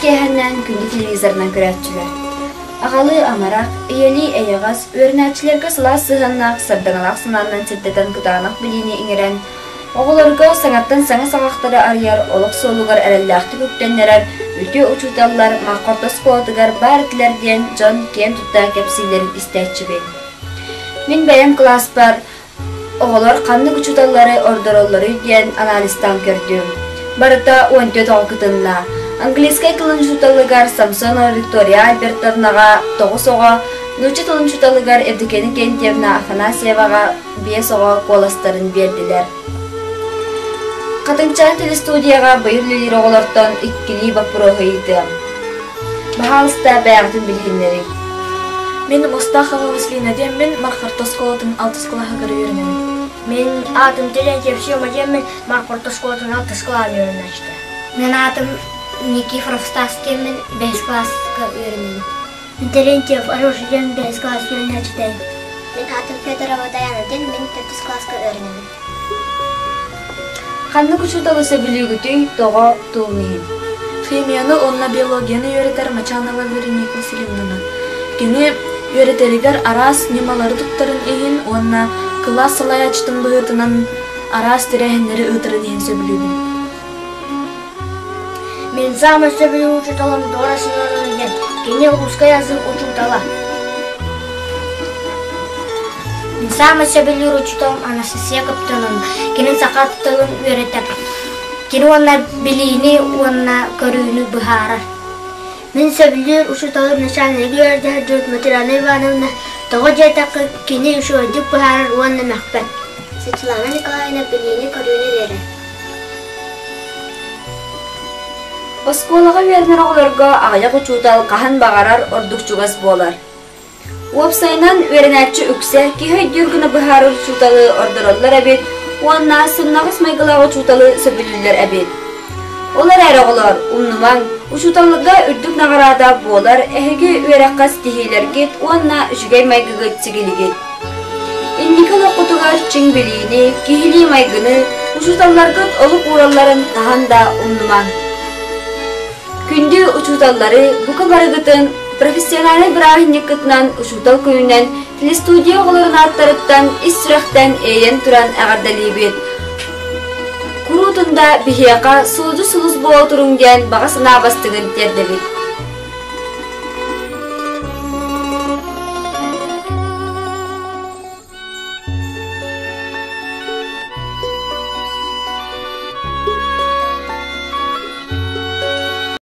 киэһэннээн күндү телевизорынан көрөөччүлэр. Аҕалыы амарах, ийэлии эйэҕэс, үөрэнээччилэргэ сылаас сыһыаннаах, сардаҥалаах санаанан сирдэтэн кытаанах билиини иҥэрэн, оҕолорго саҥаттан саҥа саҕахтары арыйар, олох суолугар эрэллээхтик үктэннэрэр үтүө учууталлар Маххорто оскуолатыгар баар этилэр диэн дьон киэн тутта кэпсииллэрин истээччибин. Мин бэйэм кылааспар Оҕолор ханнык учууталлары ордороллоруй диэн анализтаан көрдүм. Барыта 14 оҕо кытынна. Английскай тылын учууталыгар Самсонова Виктория Альбертовнаҕа тоҕус оҕо, нуучча тылын учууталыгар Евдокия Иннокентьевна Афанасьеваҕа биэс оҕо куоластарын биэрдилэр. Хатыҥчаан телестудияҕа быйыл үлэлиир оҕолортон иккилии боппуруоһу ыйытыам. Баһаалыста бэйэҕитин билиһиннэриҥ. Мин Мустахова Василина диэммин Мархарто оскуолатын алтыс кылааһыгар үөрэнэбин. Мин аатым Терентьев Сема диэммин Мархарто оскуолатын алтыс кылааһын үөрэнээччитэ. Мин аатым Никифоров Стас диэммин бэһис кылааска үөрэнэбин. Терентьев Алеша диэн бэһис кылаас үөрэнээччитэ. Мин аатым Федорова Даяна диэн мин төрдүс кылааска үөрэнэбин. Ханнык учууталы сөбүлүүгүтүй, тоҕо, тугун иһин? Химияны уонна биологияны үөрэтэр Мочанова Вероника Васильевнаны. Кини үөрэтэригэр араас ньымалары туттарын иһин уонна кылаас салайааччытын быһыытынан араас тэрээһиннэри ыытарын иһин сөбүлүүбүн. Мин саамай сөбүлүүр учууталым Дора Семеновна диэн. Кини русскай язык учуутала. Мин саамай сөбүлүүр учууталым Анастасия Каптановна. Кини саха тылын үөрэтэр. Кини уонна билиини уонна көрүүнү быһаарар. Мин сөбүлүүр учууталым начальник үөрэтэр дьон Матрена Ивановна. Тоҕо диэтэххэ, кини үчүгэйдик быһаарар уонна мөхпөт. Светлана Николаевна билиини-көрүүнү биэрэр. Оскуолаҕа үөрэнэр оҕолорго аҕыйах учуутал хаһан баҕарар ордук чугас буолар. Уопсайынан, үөрэнээччи үксэ киһи өйдүүр гына быһаарар учууталы ордороллор эбит уонна сымнаҕас майгылаах учууталы сөбүлүүллэр эбит. Ол эрээри оҕолоор, умнумаҥ, учууталларга үрдүк наҕараада буолар эһиги үөрэххэ ситиһиилэргит уонна үчүгэй майгыгыт сигилигит. Инники олоххутугар чиҥ билиини, киһилии майгыны, учууталларгыт олук ууралларын хаһан да умнумаҥ. Күндү учууталлары, бука барыгытын профессиональнай бырааһынньыккытынан учуутал күнүнэн телестудия оҕолорун ааттарыттан ис сүрэхтэн иэйэн туран эҕэрдэлиибит. Куруутун да биһиэхэ суолдьу сулус буола туруҥ диэн баҕа санаа бастыҥын тиэрдэбит.